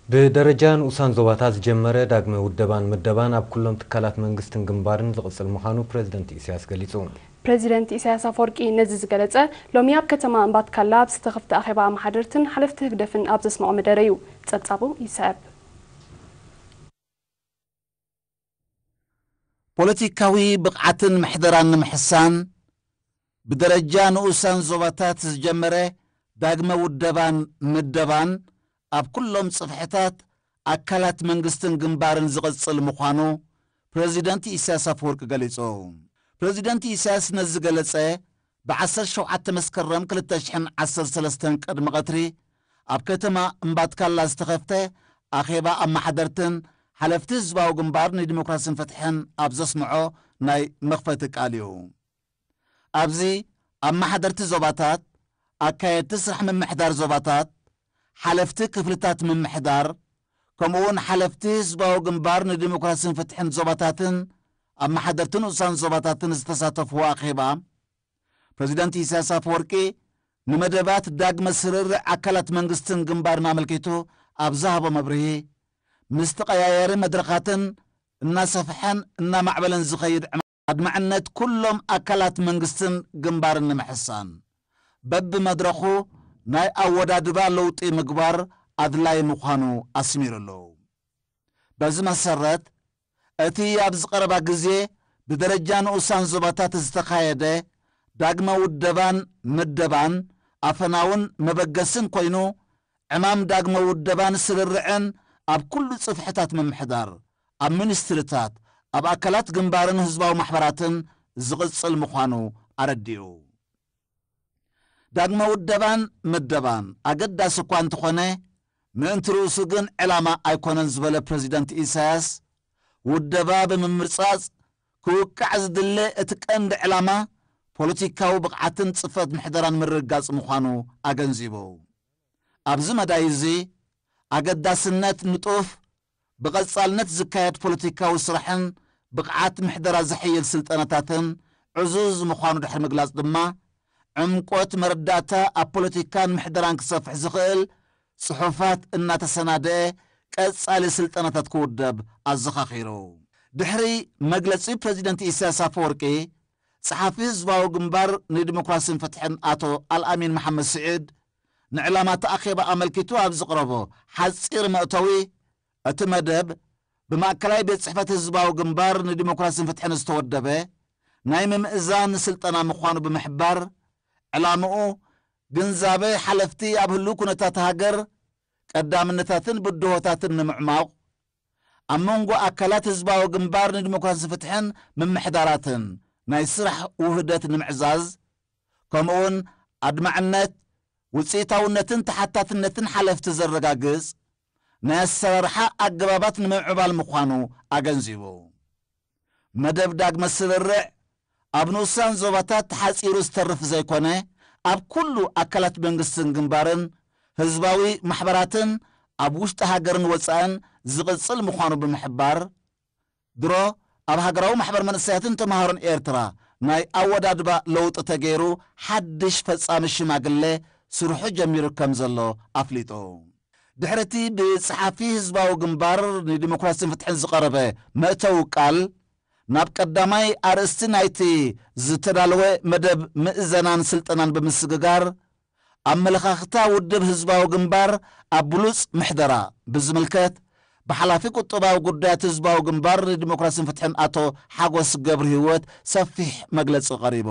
ብደረጃ ንኡሳን ዞባታት ዝጀመረ ዳግመ ውደባን ምደባን ኣብ ኩሎም ትካላት መንግስትን ግንባርን ዝቕጽል ምዃኑ ፕረዚደንት ኢሳያስ ገሊጹ። ፕረዚደንት ኢሳያስ ኣፈወርቂ ነዚ ዝገለጸ፣ ሎሚ ኣብ ከተማ እምባትካላ ኣብ ዝተኸፍተ ኣኼባ ኣመሓደርትን ሓለፍቲ ህግደፍን ኣብ ዘስምዖ መደረ እዩ። ጸብጻቡ ይስዕብ። ፖለቲካዊ ብቕዓትን ምሕደራን ንምሕሳን፣ ብደረጃ ንኡሳን ዞባታት ዝጀመረ ዳግመ ውደባን ምደባን ኣብ ኩሎም ጽፍሕታት ኣካላት መንግስትን ግንባርን ዝቕጽል ምዃኑ ፕረዚደንት ኢሳያስ ኣፈወርቂ ገሊጹ። ፕረዚደንት ኢሳያስ ነዚ ዝገለጸ፣ ብ ዓሰርተ ሸውዓተ መስከረም ክልተ ሽሕን ዓሰርተ ሰለስተን ቅድሚ ቀትሪ ኣብ ከተማ እምባትካላ ዝተኸፍተ ኣኼባ ኣመሓደርትን ሓለፍቲ ህዝባዊ ግንባር ንዲሞክራስን ፍትሕን ኣብ ዘስምዖ ናይ መኽፈቲ ቃል እዩ። ኣብዚ ኣመሓደርቲ ዞባታት፣ ኣካየድቲ ስራሕ ምምሕዳር ዞባታት፣ ሓለፍቲ ክፍልታት ምምሕዳር፣ ከምኡውን ሓለፍቲ ህዝባዊ ግንባር ንዲሞክራስን ፍትሕን ዞባታትን ኣመሓደርቲ ንኡሳን ዞባታትን ዝተሳተፍዎ ኣኼባ፣ ፕረዚደንት ኢሳያስ ኣፈወርቂ ንመደባት ዳግመ ስርርዕ ኣካላት መንግስትን ግንባርን ኣመልኪቱ ኣብ ዝሃቦ መብርሂ፣ ምስ ተቐያየሪ መድረኻትን እናሰፍሐን እናማዕበለን ዝኸይድ ኣድማዕነት ኩሎም ኣካላት መንግስትን ግንባርን ንምሕሳን፣ በብመድረኹ ናይ ኣወዳድባ ለውጢ ምግባር ኣድላይ ምዃኑ ኣስሚሩሉ። በዚ መሰረት፣ እቲ ኣብዚ ቀረባ ግዜ ብደረጃ ንኡሳን ዞባታት ዝተኻየደ ዳግመ ውደባን ምደባን ኣፈናውን መበገስን ኮይኑ፣ ዕማም ዳግመ ውደባን ስርርዕን ኣብ ኩሉ ጽፍሕታት ምምሕዳር፣ ኣብ ሚኒስትሪታት፣ ኣብ ኣካላት ግንባርን ህዝባዊ ማሕበራትን ዝቕጽል ምዃኑ ኣረዲኡ። ዳግመ ውደባን ምደባን ኣገዳሲ እኳ እንተኾነ፣ ምእንቲ ርእሱ ግን ዕላማ ኣይኮነን ዝበለ ፕረዚደንት ኢሳያስ፣ ውደባ ብምምርጻጽ ክውቃዕ ዝድለ እቲ ቀንዲ ዕላማ ፖለቲካዊ ብቕዓትን ጽፈት ምሕደራን ምርግጋጽ ምዃኑ ኣገንዚቡ። ኣብዚ መዳይ እዚ፣ ኣገዳስነት ንጡፍ ብቐጻልነት ዝካየድ ፖለቲካዊ ስራሕን ብቕዓት ምሕደራ ዘሐይል ስልጠናታትን ዕዙዝ ምዃኑ ድሕሪ ምግላጽ ድማ፣ ዕምቆት መረዳእታ ኣብ ፖለቲካን ምሕደራን ክሰፍሕ ዝኽእል ጽሑፋት እናተሰናደአ ቀጻሊ ስልጠናታት ክውደብ ኣዘኻኺሩ። ድሕሪ መግለጺ ፕረዚደንት ኢሳያስ ኣፈወርቂ፣ ጸሓፊ ህዝባዊ ግንባር ንዲሞክራስን ፍትሕን ኣቶ ኣልኣሚን መሓመድ ስዒድ፣ ንዕላማ እቲ ኣኼባ ኣመልኪቱ ኣብ ዘቕረቦ ሓጺር መእተዊ፣ እቲ መደብ ብማእከላይ ቤት ጽሕፈት ህዝባዊ ግንባር ንዲሞክራስን ፍትሕን ዝተወደበ ናይ ምምእዛን ስልጠና ምዃኑ ብምሕባር፣ ዕላምኡ ግንዛበ ሓለፍቲ ኣብ ህሉው ኩነታት ሃገር፣ ቀዳምነታትን ብድሆታትን ንምዕማቕ፣ ኣብ መንጎ ኣካላት ህዝባዊ ግንባር ንዲሞክራስን ፍትሕን ምምሕዳራትን ናይ ስራሕ ውህደት ንምዕዛዝ፣ ከምኡውን ኣድማዕነት፣ ውጽኢታውነትን ተሓታትነትን ሓለፍቲ ዘረጋግጽ ናይ ኣሰራርሓ ኣገባባት ንምምዕባል ምዃኑ ኣገንዚቡ። መደብ ዳግመ ስርርዕ ኣብ ንኡሳን ዞባታት ተሓጺሩ ዝተርፍ ዘይኮነ፣ ኣብ ኩሉ ኣካላት መንግስትን ግንባርን፣ ህዝባዊ ማሕበራትን፣ ኣብ ውሽጢ ሃገርን ወጻእን ዝቕጽል ምዃኑ ብምሕባር፣ ድሮ ኣብ ሃገራዊ ማሕበር መንእሰያትን ተመሃሮን ኤርትራ ናይ ኣወዳድባ ለውጢ ተገይሩ፣ ሓድሽ ፈጻሚ ሽማግለ ስርሑ ጀሚሩ ከም ዘሎ ኣፍሊጡ። ድሕሪ እቲ ብጸሓፊ ህዝባዊ ግንባር ንዲሞክራስን ፍትሕን ዝቐረበ መእተዊ ቃል፣ ናብ ቀዳማይ ኣርእስቲ ናይቲ ዝተዳለወ መደብ ምእዘናን ስልጠናን ብምስግጋር፣ ኣመለኻኽታ ውድብ ህዝባዊ ግንባር ኣብ ብሉጽ ምሕደራ ብዝምልከት፣ ብሓላፊ ቁጠባዊ ጉዳያት ህዝባዊ ግንባር ንዲሞክራስን ፍትሕን ኣቶ ሓጎስ ገብረ ህይወት ሰፊሕ መግለጺ ቀሪቡ።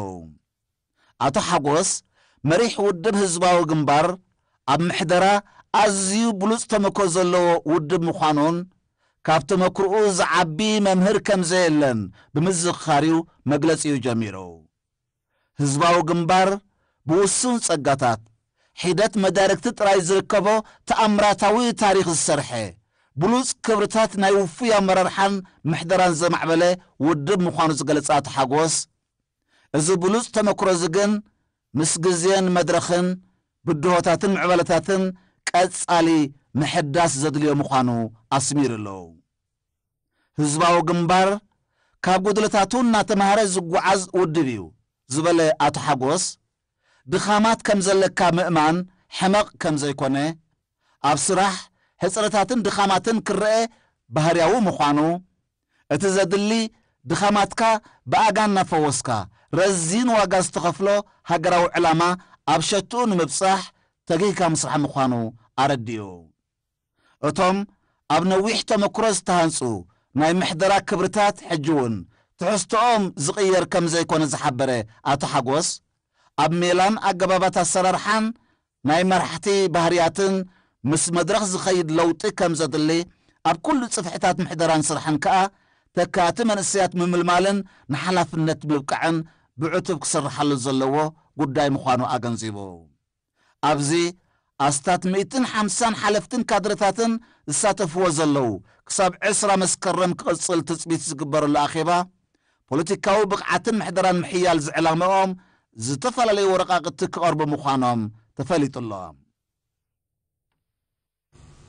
ኣቶ ሓጎስ፣ መሪሕ ውድብ ህዝባዊ ግንባር ኣብ ምሕደራ ኣዝዩ ብሉጽ ተመክሮ ዘለዎ ውድብ ምዃኑን፣ ካብ ተመክሮኡ ዝዓቢ መምህር ከም ዘየለን ብምዝኽኻር እዩ መግለጺኡ ጀሚሩ። ህዝባዊ ግንባር ብውሱን ጸጋታት፣ ሒደት መዳርግቲ ጥራይ ዝርከቦ ተኣምራታዊ ታሪኽ ዝሰርሐ፣ ብሉጽ ክብርታት ናይ ውፉይ ኣመራርሓን ምሕደራን ዘማዕበለ ውድብ ምዃኑ ዝገለጸ ኣቶ ሓጎስ፣ እዚ ብሉጽ ተመክሮ እዚ ግን ምስ ግዜን መድረኽን ብድሆታትን ምዕባለታትን ቀጻሊ ምሕዳስ ዘድልዮ ምዃኑ ኣስሚሩ ኣሎ። ህዝባዊ ግንባር ካብ ጉድለታቱ እናተማህረ ዝጓዓዝ ውድብ እዩ ዝበለ ኣቶ ሓጎስ፣ ድኻማት ከም ዘለካ ምእማን ሕመቕ ከም ዘይኮነ፣ ኣብ ስራሕ ሕጽረታትን ድኻማትን ክረአ ባህርያዊ ምዃኑ፣ እቲ ዘድሊ ድኻማትካ ብኣጋ እናፈወስካ ረዚን ዋጋ ዝተኸፍሎ ሃገራዊ ዕላማ ኣብ ሸትኡ ንምብጻሕ ተጊህካ ምስራሕ ምዃኑ ኣረዲኡ። እቶም ኣብ ነዊሕ ተመክሮ ዝተሃንጹ ናይ ምሕደራ ክብርታት ሕጂ እውን ትሕዝቶኦም ዝቕየር ከም ዘይኮነ ዝሓበረ ኣቶ ሓጎስ፣ ኣብ ሜላን ኣገባባት ኣሰራርሓን ናይ መራሕቲ ባህርያትን ምስ መድረኽ ዝኸይድ ለውጢ ከም ዘድሊ፣ ኣብ ኩሉ ጽፍሕታት ምሕደራን ስራሕን ከኣ ተካእቲ መንእሰያት ምምልማልን ንሓላፍነት ምብቃዕን ብዕቱብ ክስርሓሉ ዘለዎ ጉዳይ ምዃኑ ኣገንዚቡ። ኣብዚ ኣስታት ሚእትን ሓምሳን ሓለፍትን ካድረታትን ዝሳተፍዎ ዘለዉ ክሳብ ዕስራ መስከረም ክቕጽል ትጽቢት ዝግበረሉ ኣኼባ፣ ፖለቲካዊ ብቕዓትን ምሕደራን ምሕያል ዝዕላምኦም ዝተፈላለዩ ወረቓቕቲ ክቐርቡ ምዃኖም ተፈሊጡ ኣሎ።